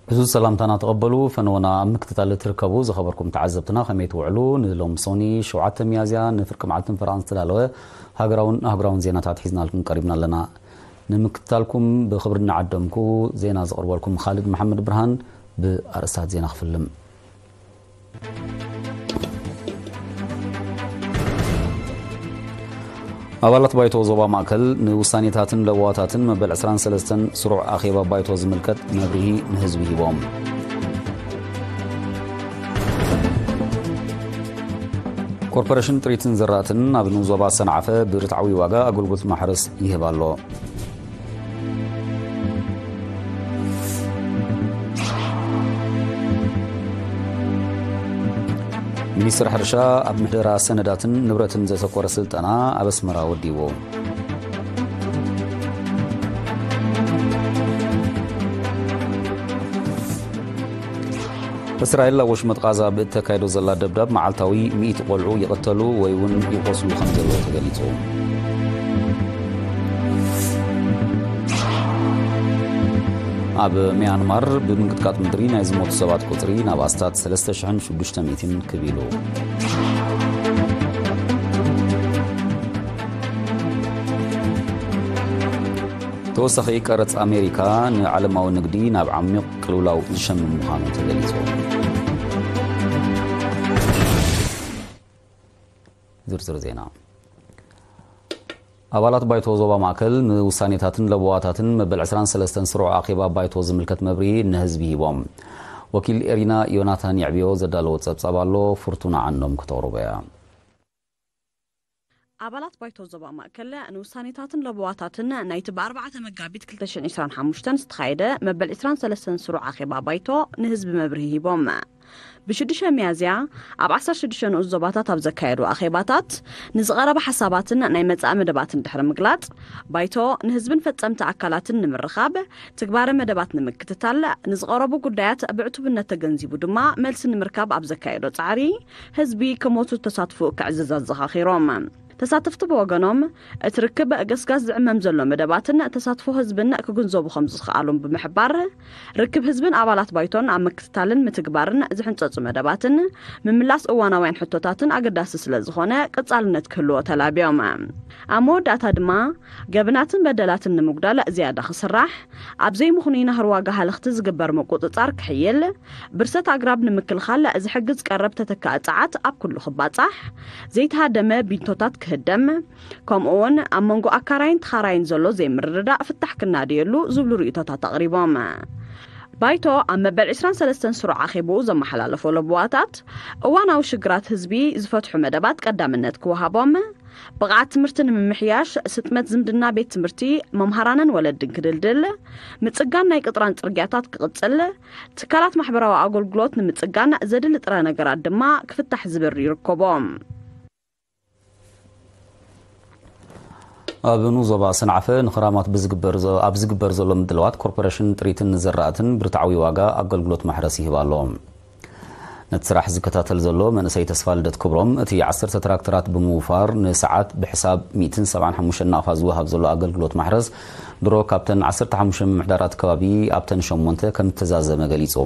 እዚ ሰላምታና ተቐበሉ። ፈነወና ኣብ ምክትታል ትርከቡ ዝኸበርኩም ተዓዘብትና ከመይ ትውዕሉ? ንሎም ሶኒ ሸውዓተ ሚያዝያ ንፍርቂ መዓልትን ፈረቓን ዝተዳለወ ሃገራውን ኣህጉራውን ዜናታት ሒዝናልኩም ቀሪብና ኣለና። ንምክትታልኩም ብኽብሪ እናዓደምኩ ዜና ዘቕርበልኩም ኻልድ መሓመድ ብርሃን። ብኣርእስታት ዜና ክፍልም። ኣባላት ባይቶ ዞባ ማእከል ንውሳኔታትን ለበዋታትን መበል ዕስራን ሰለስተን ስሩዕ ኣኼባ ባይቶ ዝምልከት መብርሂ ንህዝቢ ሂቦም። ኮርፖሬሽን ጥሪትን ዘራእትን ኣብ ንዞባ ሰንዓፈ ብርትዓዊ ዋጋ ኣገልግሎት ማሕረስ ይህብ ኣሎ። ሚኒስትር ሕርሻ ኣብ ምሕደራ ሰነዳትን ንብረትን ዘተኮረ ስልጠና ኣብ ኣስመራ ወዲቡ። እስራኤል ኣብ ወሽመጥ ቓዛ ብእተካይዶ ዘላ ደብዳብ መዓልታዊ ሚእቲ ቆልዑ ይቕተሉ ወይ እውን ይቖስሉ ከም ዘለዉ ተገሊጹ። ኣብ ሚያንማር ብምንቅጥቃጥ ምድሪ ናይ ዝሞቱ ሰባት ቁጽሪ ናብ ኣስታት ሰለስተ ሽሕን ሽዱሽተ ሚእትን ክብ ኢሉ። ተወሳኺ ቀረጽ ኣሜሪካ ንዓለማዊ ንግዲ ናብ ዓሚቕ ቅልውላው ዝሸምም ምዃኑ ተገሊጹ። ዝርዝር ዜና። ኣባላት ባይቶ ዞባ ማእከል ንውሳኔታትን ለበዋታትን መበል ዕስራን ሰለስተን ስሩዕ ኣኼባ ባይቶ ዝምልከት መብርሂ ንህዝቢ ሂቦም። ወኪል ኤሪና ዮናታን የዕብዮ ዘዳለዎ ጸብጻብ ኣሎ፣ ፍርቱና ዓንዶም ክተቕርቦ እያ። ኣባላት ባይቶ ዞባ ማእከል ንውሳኔታትን ለበዋታትን ናይቲ ብ ኣርባዕተ መጋቢት ክልተ ሽሕን ዕስራን ሓሙሽተን ዝተኻየደ መበል ዕስራን ሰለስተን ስሩዕ ኣኼባ ባይቶ ንህዝቢ መብርሂ ሂቦም። ብሽዱሽተ ሚያዝያ ኣብ ዓሰርተ ሽዱሽተ ንኡስ ዞባታት ኣብ ዘካየዱ ኣኼባታት ንዝቐረበ ሓሳባትን ናይ መጻኢ መደባትን ድሕሪ ምግላጽ፣ ባይቶ ንህዝብን ፈጸምቲ ኣካላትን ንምርኻብ፣ ትግባረ መደባት ንምክትታል፣ ንዝቐረቡ ጉዳያት ብዕቱብነት ተገንዚቡ ድማ መልሲ ንምርካብ ኣብ ዘካየዶ ጻዕሪ፣ ህዝቢ ክሞቱ ተሳትፎኡ ክዕዝዝ ኣዘኻኺሮም። ተሳተፍቲ ብወገኖም፣ እቲ ርክብ ገስጋስ ዝዕመም ዘሎ መደባትን ተሳትፎ ህዝብን ክግንዘቡ ከም ዝኸኣሉን ብምሕባር፣ ርክብ ህዝብን ኣባላት ባይቶን ኣብ ምክትታልን ምትግባርን ዝሕንጸጹ መደባትን ምምላስ እዋናውያን ሕቶታትን ኣገዳሲ ስለ ዝኾነ ቀጻልነት ክህልዎ ተላብዮም። ኣብ መወዳእታ ድማ፣ ገበናትን በደላትን ንምጉዳል ዝያዳ ክስራሕ፣ ኣብ ዘይምኽኑይ ናህሪ ዋጋ ሃለኽቲ ዝግበር ምቁጽጻር ክሕይል፣ ብርሰት ኣግራብ ንምክልኻል ዝሕግዝ ቀረብ ተተካኢ ጸዓት ኣብ ኩሉ ክባጻሕ፣ ዘይተሃደመ ቢንቶታት ክህደም፣ ከምኡውን ኣብ መንጎ ኣካራይን ተኻራይን ዘሎ ዘይምርድዳእ ፍታሕ ክናደየሉ ዝብሉ ርእይቶታት ኣቕሪቦም። ባይቶ ኣብ መበል ዕስራን ሰለስተን ስሩዕ ኣኼብኡ ዘመሓላለፎ ለበዋታት፣ እዋናዊ ሽግራት ህዝቢ ዝፈትሑ መደባት ቀዳምነት ክወሃቦም፣ ብቕዓት ትምህርቲ ንምምሕያሽ፣ ስጥመት ዝምድና ቤት ትምህርቲ፣ መምሃራንን ወለድን ክድልድል፣ ምጽጋን ናይ ቅጥራን ጽርግያታት ክቕጽል፣ ትካላት ማሕበራዊ ኣገልግሎት ንምጽጋን ዘድሊ ጥረ ነገራት ድማ ክፍታሕ ዝብል ይርከቦም። ኣብ ንዞባ ሰንዓፈ ንኽራማት ብዝግበር ዘ-፣ ኣብ ዝግበር ዘሎ ምድላዋት ኮርፖሬሽን ጥሪትን ዘራእትን ብርትዓዊ ዋጋ ኣገልግሎት ማሕረስ ይህብ ኣሎ። ነቲ ስራሕ ዝከታተል ዘሎ መንእሰይ ተስፋ ልደት ክብሮም፣ እቲ ዓሰርተ ትራክተራት ብምውፋር ንሰዓት ብሕሳብ ሚእትን ሰብዓን ሓሙሽተን ናቕፋ ዝወሃብ ዘሎ ኣገልግሎት ማሕረስ ድሮ ካብተን ዓሰርተ ሓሙሽተ ምምሕዳራት ከባቢ ኣብተን ሸሞንተ ከም እተዛዘመ ገሊጹ።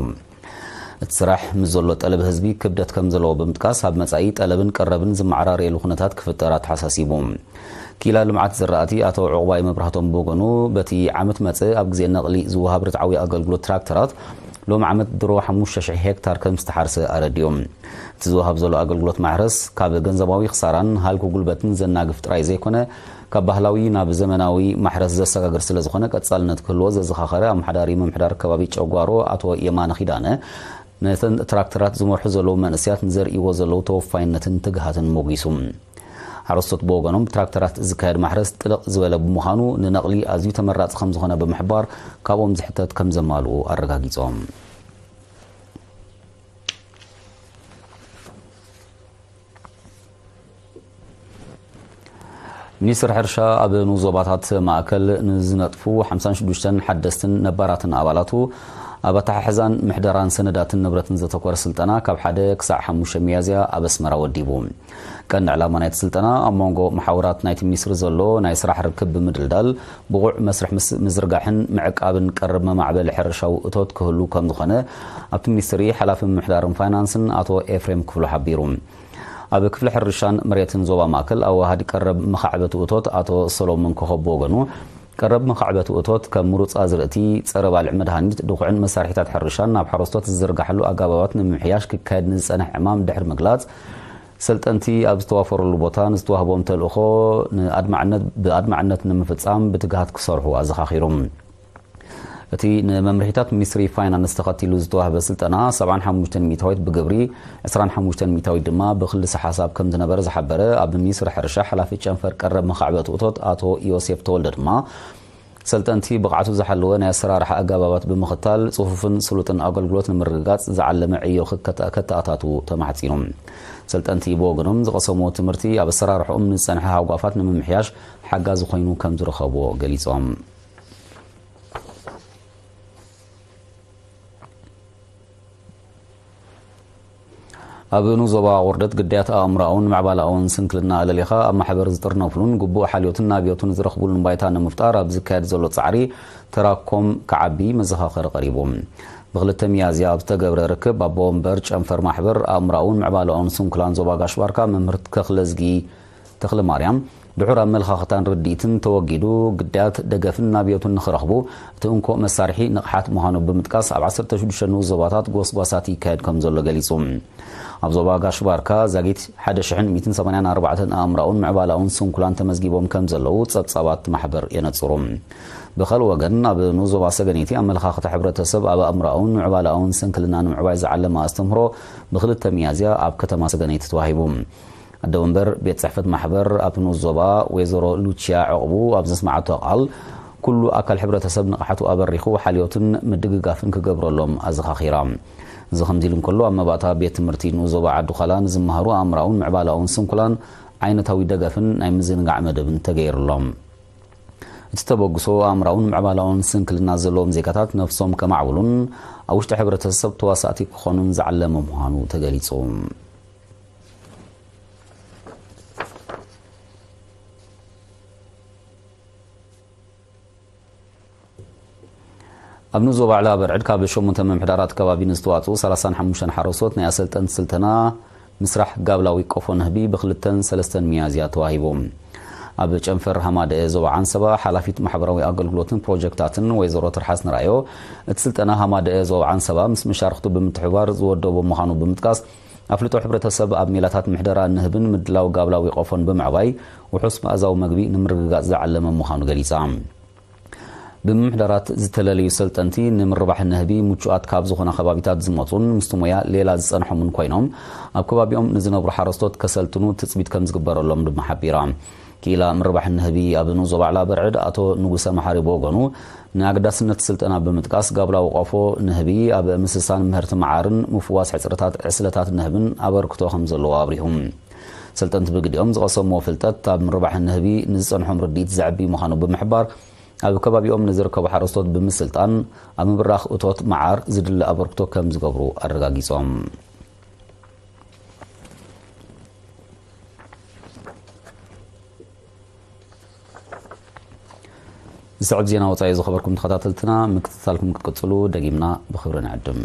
እቲ ስራሕ ምስ ዘሎ ጠለብ ህዝቢ ክብደት ከም ዘለዎ ብምጥቃስ፣ ኣብ መጻኢ ጠለብን ቀረብን ዝመዓራረየሉ ኩነታት ክፍጠር ኣተሓሳሲቡ። ክኢላ ልምዓት ዘራእቲ ኣቶ ዕቑባይ መብራህቶም ብወገኑ፣ በቲ ዓመት መጽእ ኣብ ግዜ ነቕሊ ዝወሃብ ርትዓዊ ኣገልግሎት ትራክተራት ሎም ዓመት ድሮ ሓሙሽተ ሽሕ ሄክታር ከም ዝተሓርሰ ኣረዲኡ። እቲ ዝወሃብ ዘሎ ኣገልግሎት ማሕረስ ካብ ገንዘባዊ ክሳራን ሃልኪ ጉልበትን ዘናግፍ ጥራይ ዘይኮነ፣ ካብ ባህላዊ ናብ ዘመናዊ ማሕረስ ዘሰጋግር ስለ ዝኾነ ቀጻልነት ክህልዎ ዘዘኻኸረ ኣመሓዳሪ ምምሕዳር ከባቢ ጨጓሮ ኣቶ የማነ ኪዳነ፣ ነተን ትራክተራት ዝመርሑ ዘለዉ መንእሰያት ንዘርእይዎ ዘለዉ ተወፋይነትን ትግሃትን ሞጒሱ። ሓረስቶት ብወገኖም ብትራክተራት ዝካየድ ማሕረስ ጥልቕ ዝበለ ብምዃኑ ንነቕሊ ኣዝዩ ተመራጺ ከም ዝኾነ ብምሕባር ካብኦም ዝሕተት ከም ዘማልኡ ኣረጋጊጾም። ሚኒስትር ሕርሻ ኣብ ንኡስ ዞባታት ማእከል ንዝነጥፉ ሓምሳን ሽዱሽተን ሓደስትን ነባራትን ኣባላቱ ኣብ ኣተሓሕዛን ምሕደራን ሰነዳትን ንብረትን ዘተኮረ ስልጠና ካብ ሓደ ክሳዕ ሓሙሽተ ሚያዝያ ኣብ ኣስመራ ወዲቡ። ቀንዲ ዕላማ ናይቲ ስልጠና ኣብ መንጎ መሓውራት ናይቲ ሚኒስትሪ ዘሎ ናይ ስራሕ ርክብ ብምድልዳል፣ ብቑዕ መስርሕ ምስ-፣ ምዝርጋሕን ምዕቃብን ቀረብ መማዕበሊ ሕርሻዊ እቶት ክህሉ ከም ዝኾነ ኣብቲ ሚኒስትሪ ሓላፊ ምምሕዳርን ፋይናንስን ኣቶ ኤፍሬም ክፍሉ ሓቢሩ። ኣብ ክፍሊ ሕርሻን መሬትን ዞባ ማእከል ኣዋሃዲ ቀረብ መኻዕበቲ እቶት ኣቶ ሰሎሞን ኮኸብ ብወገኑ፣ ቀረብ መኻዕበቲ እቶት ከም ምሩጽ ኣዝርእቲ፣ ጸረ ባልዕ መድሃኒት፣ ድኹዕን መሳርሒታት ሕርሻን ናብ ሓረስቶት ዝዝርጋሓሉ ኣገባባት ንምምሕያሽ ክካየድ ንዝጸንሕ ዕማም ድሕሪ ምግላጽ፣ ሰልጠንቲ ኣብ ዝተዋፈረሉ ቦታ ንዝተዋህቦም ተልእኾ ንኣድማዕነት፣ ብኣድማዕነት ንምፍጻም ብትግሃት ክሰርሑ ኣዘኻኺሩ። እቲ ንመምርሒታት ሚኒስትሪ ፋይናንስ ተኸቲሉ ዝተዋህበ ስልጠና ሰብዓን ሓሙሽተን ሚእታዊት ብግብሪ፣ ዕስራን ሓሙሽተን ሚእታዊት ድማ ብክልሰ ሓሳብ ከም ዝነበረ ዝሓበረ ኣብ ሚኒስትሪ ሕርሻ ሓላፊ ጨንፈር ቀረብ መኻዕበቲ እቶት ኣቶ ዮሴፍ ተወልደ ድማ፣ ሰልጠንቲ ብቕዓቱ ዝሓለወ ናይ ኣሰራርሓ ኣገባባት ብምኽታል፣ ጽፉፍን ስሉጥን ኣገልግሎት ንምርግጋጽ ዝዓለመ ዕዮ ክከተ-፣ ከተኣታትዉ ተማሕጺኑ። ሰልጠንቲ ብወገኖም ዝቐሰምዎ ትምህርቲ ኣብ ኣሰራርሕኦም ንዝጸንሐ ሃጓፋት ንምምሕያሽ ሓጋዚ ኮይኑ ከም ዝረኸብዎ ገሊጾም። ኣብ ንኡስ ዞባ ውርደት ግዳያት ኣእምሮኣውን ምዕባለኣውን ስንክልና ኣለሊኻ ኣብ ማሕበር ዝጥርነፍሉን ግቡእ ሓልዮትን ናብዮትን ዝረኽቡሉን ባይታ ንምፍጣር ኣብ ዝካየድ ዘሎ ጻዕሪ ተራኮም ክዓቢ መዘኻኸሪ ቀሪቡ። ብክልተ ሚያዝያ ኣብ ዝተገብረ ርክብ ኣቦ ወንበር ጨንፈር ማሕበር ኣእምሮኣውን ምዕባለኣውን ስንኩላን ዞባ ጋሽ ባርካ መምህር ተኽለዝጊ ተኽለ ማርያም፣ ድሑር ኣመለኻኽታን ርድኢትን ተወጊዱ፣ ግዳያት ደገፍን ናብዮትን ንኽረኽቡ እቲ እንኮ መሳርሒ ንቕሓት ምዃኑ ብምጥቃስ፣ ኣብ ዓሰርተ ሽዱሽተ ንኡስ ዞባታት ጎስጓሳት ይካየድ ከም ዘሎ ገሊጹ። ኣብ ዞባ ጋሽ ባርካ ዛጊት ሓደ ሽሕን ሚእትን ሰማንያን ኣርባዕተን ኣእምራውን ምዕባላውን ስንኩላን ተመዝጊቦም ከም ዘለዉ ጸብጻባት ማሕበር የነጽሩ። ብኻልእ ወገን፣ ኣብ ንኡስ ዞባ ሰገነይቲ ኣመለኻኽታ ሕብረተሰብ ኣብ ኣእምራውን ምዕባላውን ስንክልና ንምዕባይ ዝዓለመ ኣስተምህሮ ብክልተ ሚያዝያ ኣብ ከተማ ሰገነይቲ ተዋሂቡ። ኣደ ወንበር ቤት ጽሕፈት ማሕበር ኣብ ንኡስ ዞባ ወይዘሮ ሉቺያ ዕቑቡ ኣብ ዘስማዓቶ ቃል፣ ኩሉ ኣካል ሕብረተሰብ ንቕሓቱ ኣበሪኹ ሓልዮትን ምድግጋፍን ክገብረሎም ኣዘኻኺራ። እዚ ከምዚ ኢሉ እንከሎ፣ ኣብ መባእታ ቤት ትምህርቲ ንኡስ ዞባ ዓዲ ዃላ ንዝመሃሩ ኣእምራውን ምዕባላውን ስንኩላን ዓይነታዊ ደገፍን ናይ ምዝንጋዕ መደብን ተገይሩሎም። እቲ ተበግሶ ኣእምራውን ምዕባላውን ስንክልና ዘለዎም ዜጋታት ነፍሶም ከማዕብሉን ኣብ ውሽጢ ሕብረተሰብ ተዋሳእቲ ክኾኑን ዝዓለመ ምዃኑ ተገሊጹ። ኣብ ንኡስ ዞባ ዕላባ በርዕድ ካብ ሸሞንተ ምምሕዳራት ከባቢ ንዝተዋፅኡ ሰላሳን ሓሙሽተን ሓረስቶት ናይ ኣሰልጠንቲ ስልጠና ምስራሕ ጋብላዊ ቆፎ ንህቢ ብክልተን ሰለስተን ሚያዝያ ተዋሂቡ። ኣብ ጨንፈር ሃማደኤ ዞባ ዓንሰባ ሓላፊት ማሕበራዊ ኣገልግሎትን ፕሮጀክታትን ወይዘሮ ትርሓስ ንራዮ፣ እቲ ስልጠና ሃማደኤ ዞባ ዓንሰባ ምስ መሻርክቱ ብምትሕብባር ዝወደቦ ምዃኑ ብምጥቃስ፣ ኣፍልጦ ሕብረተሰብ ኣብ ሜላታት ምሕደራ ንህብን ምድላው ጋብላዊ ቆፎን ብምዕባይ ውሑስ መኣዛዊ መግቢ ንምርግጋጽ ዝዓለመ ምዃኑ ገሊጻ። ብምምሕዳራት ዝተለለዩ ሰልጠንቲ ንምርባሕ ንህቢ ምቹኣት ካብ ዝኾና ከባቢታት ዝመጹን ምስቲ ሞያ ሌላ ዝጸንሖምን ኮይኖም፣ ኣብ ከባቢኦም ንዝነብሩ ሓረስቶት ከሰልጥኑ ትጽቢት ከም ዝግበረሎም ድማ ሓቢራ። ክኢላ ምርባሕ ንህቢ ኣብ ንኡስ ዞባ ዕላባ በርዕድ ኣቶ ንጉሰ መሓሪ ብወገኑ፣ ንኣገዳስነት ስልጠና ብምጥቃስ፣ ጋብላዊ ቆፎ ንህቢ ኣብ ምስሳን ምህርቲ መዓርን ምፍዋስ ሕጽረታት ዕስለታት ንህብን ኣበርክቶ ከም ዘለዎ ኣብሪሁ። ሰልጠንቲ ብግዲኦም ዝቐሰምዎ ፍልጠት ኣብ ምርባሕ ንህቢ ንዝጸንሖም ርድኢት ዘዕቢ ምዃኑ ብምሕባር፣ ኣብ ከባቢኦም ንዝርከቡ ሓረስቶት ብምስልጣን ኣብ ምብራኽ እቶት መዓር ዝድለ ኣበርክቶ ከም ዝገብሩ ኣረጋጊጾም። ዝስዕብ ዜና ወጻኢ ዝኸበርኩም ተኸታተልትና፣ ምክትታልኩም ክትቅጽሉ ደጊምና ብኽብሪ ንዕድም።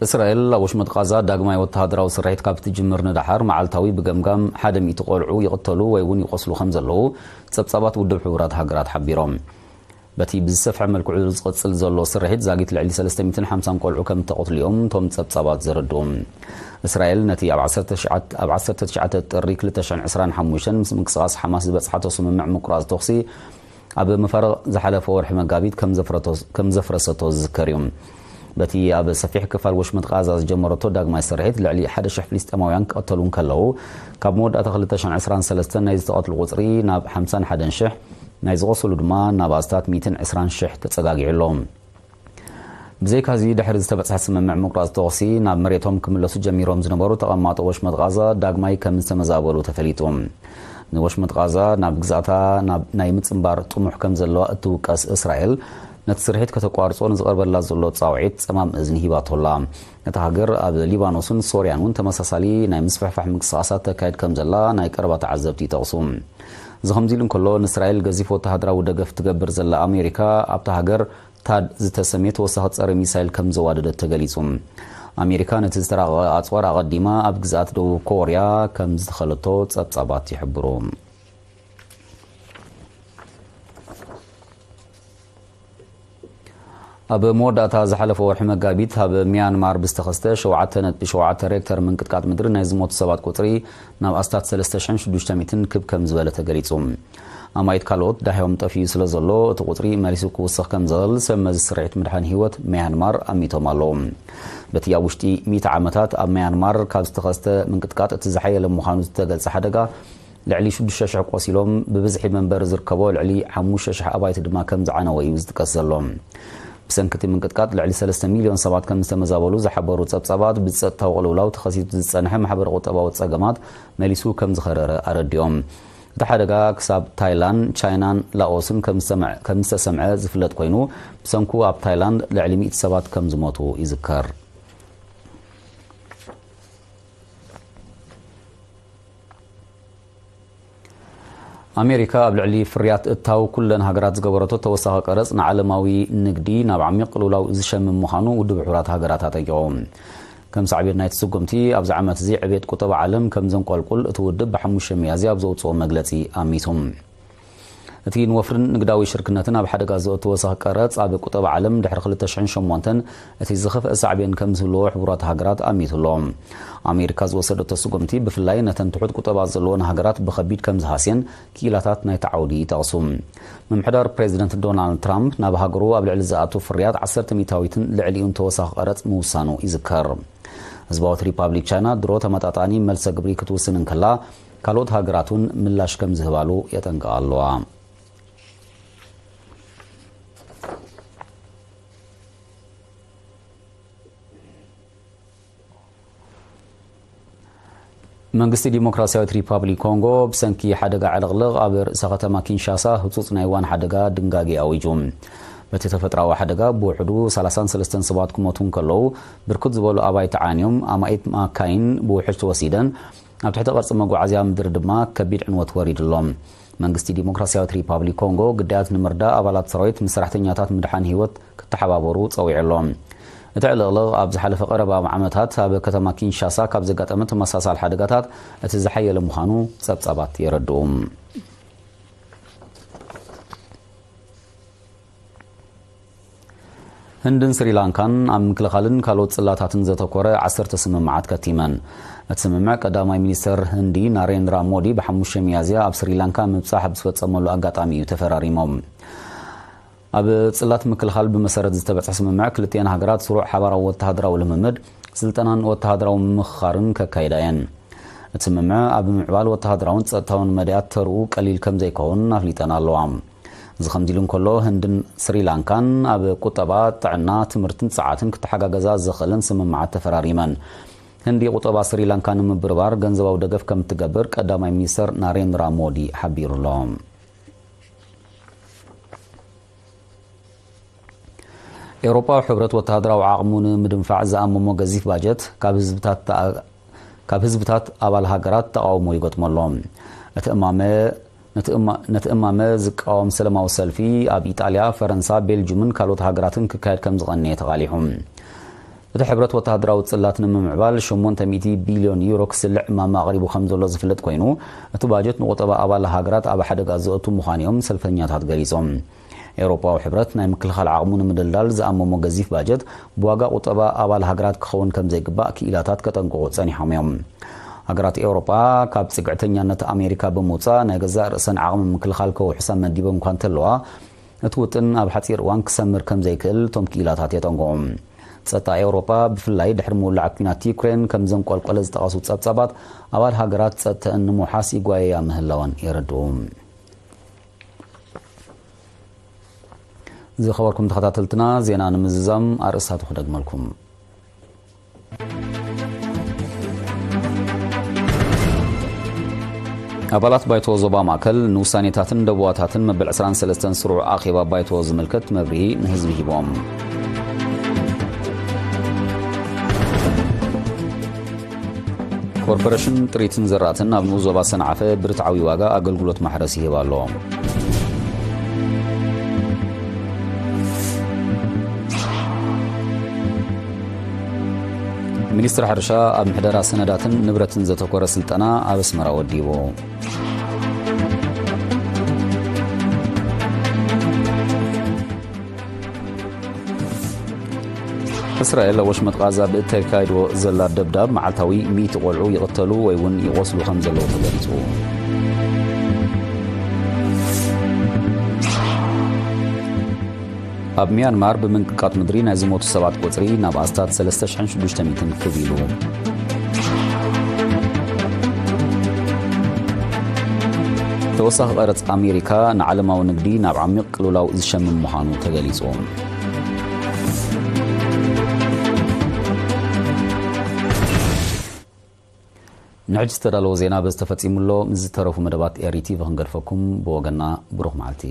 እስራኤል ኣብ ወሽመጥ ቃዛ ዳግማይ ወተሃደራዊ ስርሒት ካብ ትጅምር ንደሓር፣ መዓልታዊ ብገምጋም ሓደ ሚእቲ ቆልዑ ይቕተሉ ወይ እውን ይቖስሉ ከም ዘለዉ ጸብጻባት ውድብ ሕቡራት ሃገራት ሓቢሮም። በቲ ብዝሰፍሐ መልክዑ ዝቕጽል ዘሎ ስርሒት፣ ዛጊት ልዕሊ ሰለስተ ሚእትን ሓምሳን ቆልዑ ከም እተቐትሉ እዮም እቶም ጸብጻባት ዘረድኡ። እስራኤል ነቲ ኣብ ዓሰርተ ትሽዓተ፣ ኣብ ዓሰርተ ትሽዓተ ጥሪ ክልተ ሽሕን ዕስራን ሓሙሽተን ምስ ምንቅስቓስ ሓማስ ዝበጽሓቶ ስምምዕ ምቁራጽ ተኹሲ ኣብ መፋርቕ ዝሓለፈ ወርሒ መጋቢት ከም ዘፍረቶ-፣ ከም ዘፍረሰቶ ዝዝከር እዩ። በቲ ኣብ ሰፊሕ ክፋል ወሽመጥ ቃዛ ዝጀመረቶ ዳግማይ ስርሒት፣ ልዕሊ ሓደ ሽሕ ፍልስጤማውያን ክቐተሉ እንከለዉ፣ ካብ መወዳእታ ክልተ ሽሕን ዕስራን ሰለስተን ናይ ዝተቐትሉ ቁጽሪ ናብ ሓምሳን ሓደን ሽሕ፣ ናይ ዝቖሰሉ ድማ ናብ ኣስታት ሚእትን ዕስራን ሽሕ ተጸጋጊዑ ኣሎ። ብዘይካዚ፣ ድሕሪ ዝተበጽሐ ስምምዕ ምቁራጽ ተኹሲ፣ ናብ መሬቶም ክምለሱ ጀሚሮም ዝነበሩ ተቐማጦ ወሽመጥ ቓዛ ዳግማይ ከም ዝተመዛበሉ ተፈሊጡ። ንወሽመጥ ቓዛ ናብ ግዛእታ ናብ ናይ ምጽንባር ጥሙሕ ከም ዘለዋ እትውቀስ እስራኤል፣ ነቲ ስርሒት ከተቋርጾ ንዝቐርበላ ዘሎ ጻውዒት ጸማም እዝኒ ሂባቶ ኣላ። እታ ሃገር ኣብ ሊባኖስን ሶርያን እውን ተመሳሳሊ ናይ ምስፍሕፋሕ ምንቅስቓሳት ተካይድ ከም ዘላ ናይ ቀረባ ተዓዘብቲ ይጠቕሱ። እዚ ከምዚ ኢሉ እንከሎ፣ ንእስራኤል ገዚፍ ወተሃደራዊ ደገፍ ትገብር ዘላ ኣሜሪካ፣ ኣብታ ሃገር ታድ ዝተሰምየ ተወሳኺ ጸረ ሚሳይል ከም ዘዋደደት ተገሊጹ። ኣሜሪካ ነቲ ዝተራቐቐ ኣጽዋር ኣቐዲማ ኣብ ግዝኣት ደቡብ ኮርያ ከም ዝተኸለቶ ጸብጻባት ይሕብሩ። ኣብ መወዳእታ ዝሓለፈ ወርሒ መጋቢት ኣብ ሚያንማር ብዝተኸስተ ሸውዓተ ነጥቢ ሸውዓተ ሬክተር ምንቅጥቃጥ ምድሪ ናይ ዝሞቱ ሰባት ቁጽሪ ናብ ኣስታት ሰለስተ ሽሕን ሽዱሽተ ሚእትን ክብ ከም ዝበለ ተገሊጹ። ኣማኢት ካልኦት ዳህዮም ጠፊኡ ስለ ዘሎ፣ እቲ ቁጽሪ መሊሱ ክውስኽ ከም ዝኽእል ሰብ መዚ ስርሒት ምድሓን ህይወት ሚያንማር ኣሚቶም ኣለዉ። በቲ ኣብ ውሽጢ ሚእቲ ዓመታት ኣብ ሚያንማር ካብ ዝተኸስተ ምንቅጥቃጥ እቲ ዝሓየለ ምዃኑ ዝተገልጸ ሓደጋ፣ ልዕሊ ሽዱሽተ ሽሕ ቆሲሎም፣ ብብዝሒ መንበሪ ዝርከቦ ልዕሊ ሓሙሽተ ሽሕ ኣባይቲ ድማ ከም ዝዓነወ እዩ ዝጥቀስ ዘሎ። ብሰንኪ እቲ ምንቅጥቃጥ ልዕሊ ሰለስተ ሚልዮን ሰባት ከም ዝተመዛበሉ ዝሓበሩ ጸብጻባት፣ ብጸጥታዊ ቅልውላው ተኸሲቱ ዝጸንሐ ማሕበረ ቁጠባዊ ጸገማት መሊሱ ከም ዝኸረረ ኣረዲኦም። እቲ ሓደጋ ክሳብ ታይላንድ፣ ቻይናን ላኦስን ከም ዝሰምዐ-፣ ከም ዝተሰምዐ ዝፍለጥ ኮይኑ፣ ብሰንኩ ኣብ ታይላንድ ልዕሊ ሚእቲ ሰባት ከም ዝሞቱ ይዝከር። ኣሜሪካ ኣብ ልዕሊ ፍርያት እታው ኩለን ሃገራት ዝገበረቶ ተወሳኺ ቀረጽ ንዓለማዊ ንግዲ ናብ ዓሚቕ ቅልውላው ዝሸምም ምዃኑ ውድብ ሕቡራት ሃገራት ኣጠንቂቑ። ከም ሳዕቤን ናይቲ ስጉምቲ፣ ኣብዚ ዓመት እዚ ዕቤት ቁጠባ ዓለም ከም ዘንቆልቁል እቲ ውድብ ብሓሙሽተ ሚያዝያ ኣብ ዘውጽኦ መግለጺ ኣሚቱ። እቲ ንወፍርን ንግዳዊ ሽርክነትን ኣብ ሓደጋ ዘእቱ ተወሳኺ ቀረጽ፣ ኣብ ቁጠባ ዓለም ድሕሪ ክልተ ሽሕን ሸሞንተን እቲ ዝኸፍአ ሳዕቤን ከም ዝህልዎ ሕቡራት ሃገራት ኣሚቱ ኣሎ። ኣሜሪካ ዝወሰደቶ ስጉምቲ፣ ብፍላይ ነተን ትሑት ቁጠባ ዘለወን ሃገራት ብኸቢድ ከም ዝሃስየን ክኢላታት ናይቲ ዓውዲ ይጠቕሱ። ምምሕዳር ፕሬዚደንት ዶናልድ ትራምፕ ናብ ሃገሩ ኣብ ልዕሊ ዝኣቱ ፍርያት ዓሰርተ ሚእታዊትን ልዕሊኡን ተወሳኺ ቀረጽ ምውሳኑ ይዝከር። ህዝባዊት ሪፓብሊክ ቻይና ድሮ ተመጣጣኒ መልሰ ግብሪ ክትውስን እንከላ፣ ካልኦት ሃገራት እውን ምላሽ ከም ዝህባሉ የጠንቅቓ ኣለዋ። መንግስቲ ዲሞክራሲያዊት ሪፓብሊክ ኮንጎ ብሰንኪ ሓደጋ ዕልቕልቕ ኣብ ርእሰ ከተማ ኪንሻሳ ህጹጽ ናይ እዋን ሓደጋ ድንጋጌ ኣዊጁ። በቲ ተፈጥራዊ ሓደጋ ብውሕዱ ሰላሳን ሰለስተን ሰባት ክሞቱ እንከለዉ፣ ብርክት ዝበሉ ኣባይቲ ዓንዮም፣ ኣማኢት ማካይን ብውሕጅ ተወሲደን፣ ኣብ ትሕቲ ቅርጺ መጓዓዝያ ምድሪ ድማ ከቢድ ዕንወት ወሪዱ ኣሎ። መንግስቲ ዲሞክራሲያዊት ሪፓብሊክ ኮንጎ ግዳያት ንምርዳእ ኣባላት ሰራዊት ምስ ሰራሕተኛታት ምድሓን ህይወት ክተሓባበሩ ጸዊዑ ኣሎ። እቲ ዕልቕልቕ ኣብ ዝሓለፈ ቀረባ ዓመታት ኣብ ከተማ ኪንሻሳ ካብ ዘጋጠመ ተመሳሳሊ ሓደጋታት እቲ ዝሓየለ ምዃኑ ጸብጻባት የረድኡ። ህንድን ስሪላንካን ኣብ ምክልኻልን ካልኦት ጽላታትን ዘተኮረ ዓሰርተ ስምምዓት ከቲመን። እቲ ስምምዕ ቀዳማይ ሚኒስተር ህንዲ ናሬንድራ ሞዲ ብሓሙሽተ ሚያዝያ ኣብ ስሪላንካ ምብጻሕ ኣብ ዝፈጸመሉ ኣጋጣሚ እዩ ተፈራሪሞም። ኣብ ጽላት ምክልኻል ብመሰረት ዝተበጽሐ ስምምዕ፣ ክልቲኣን ሃገራት ስሩዕ ሓባራዊ ወተሃደራዊ ልምምድ፣ ስልጠናን ወተሃደራዊ ምምኽኻርን ከካይዳ እየን። እቲ ስምምዕ ኣብ ምምዕባል ወተሃደራውን ጸጥታውን መዳያት ተርኡ ቀሊል ከም ዘይከውን ኣፍሊጠን ኣለዋ። እዚ ከምዚ ኢሉ እንከሎ፣ ህንድን ስሪላንካን ኣብ ቁጠባ፣ ጥዕና፣ ትምህርትን ጸዓትን ክተሓጋገዛ ዘኽእለን ስምምዓት ተፈራሪመን። ህንዲ ቁጠባ ስሪላንካ ንምብርባር ገንዘባዊ ደገፍ ከም እትገብር ቀዳማይ ሚኒስተር ናሬንድራ ሞዲ ሓቢሩ ኣሎ። ኤውሮጳዊ ሕብረት ወተሃደራዊ ዓቕሙ ንምድንፋዕ ዝኣመሞ ገዚፍ ባጀት ካብ ህዝብታት ተኣ-፣ ካብ ህዝብታት ኣባል ሃገራት ተቓውሞ ይገጥሞ ኣሎ። እቲ እማመ፣ ነቲ እማ-፣ ነቲ እማመ ዝቃወም ሰላማዊ ሰልፊ ኣብ ኢጣልያ፣ ፈረንሳ፣ ቤልጁምን ካልኦት ሃገራትን ክካየድ ከም ዝቐነየ ተቓሊሑ። እቲ ሕብረት ወተሃደራዊ ጽላት ንምምዕባል ሸሞንተ ሚእቲ ቢልዮን ዩሮ ክስልዕ እማመ ኣቕሪቡ ከም ዘሎ ዝፍለጥ ኮይኑ፣ እቲ ባጀት ንቁጠባ ኣባል ሃገራት ኣብ ሓደጋ ዘእቱ ምዃኑ እዮም ሰልፈኛታት ገሊጾም። ኤውሮጳዊ ሕብረት ናይ ምክልኻል ዓቕሙ ንምድልዳል ዝኣመሞ ገዚፍ ባጀት፣ ብዋጋ ቁጠባ ኣባል ሃገራት ክኸውን ከም ዘይግባእ ክኢላታት ከጠንቅቑ ጸኒሖም እዮም። ሃገራት ኤውሮጳ ካብ ጽግዕተኛነት ኣሜሪካ ብምውጻእ፣ ናይ ገዛእ ርእሰን ዓቕሚ ምክልኻል ከውሕሳ መዲበን እኳ እንተለዋ፣ እቲ ውጥን ኣብ ሓጺር እዋን ክሰምር ከም ዘይክእል እቶም ክኢላታት የጠንቅቑ። ጸጥታ ኤውሮጳ፣ ብፍላይ ድሕሪ ምውላዕ ኲናት ዩክሬን ከም ዘንቆልቆለ ዝጠቐሱ ጸብጻባት፣ ኣባል ሃገራት ጸጥተአን ንምውሓስ ይጓየያ ምህላወን የረድኡ። ዝኸበርኩም ተኸታተልትና፣ ዜና ንምዝዛም ኣርእስታቱ ክደግመልኩም። ኣባላት ባይቶ ዞባ ማእከል ንውሳኔታትን ደቡዋታትን መበል ዕስራን ሰለስተን ስሩዕ ኣኼባ ባይቶ ዝምልከት መብርሂ ንህዝቢ ሂቦም። ኮርፖሬሽን ጥሪትን ዘራእትን ኣብ ንኡስ ዞባ ሰንዓፈ ብርትዓዊ ዋጋ ኣገልግሎት ማሕረስ ይህብ ኣሎ። ሚኒስትሪ ሕርሻ ኣብ ምሕደራ ሰነዳትን ንብረትን ዘተኮረ ስልጠና ኣብ ኣስመራ ወዲቡ። እስራኤል ኣብ ወሽመጥ ቓዛ ብእተካይድዎ ዘላ ደብዳብ መዓልታዊ ሚእቲ ቆልዑ ይቕተሉ ወይ እውን ይቖስሉ ከም ዘለዉ ተገሊጹ። ኣብ ሚያንማር ብምንቅጥቃጥ ምድሪ ናይ ዝሞቱ ሰባት ቁጽሪ ናብ ኣስታት ሰለስተ ሽሕን ሽዱሽተ ሚእትን ክብ ኢሉ። ተወሳኺ ቀረጽ ኣሜሪካ ንዓለማዊ ንግዲ ናብ ዓሚቕ ቅልውላው ዝሸምም ምዃኑ ተገሊጹ። ንሕጂ ዝተዳለወ ዜና በዚ ተፈጺሙ ኣሎ። ምስ ዝተረፉ መደባት ኤሪ ቲቪ ክንገድፈኩም። ብወገና ብሩኽ መዓልቲ።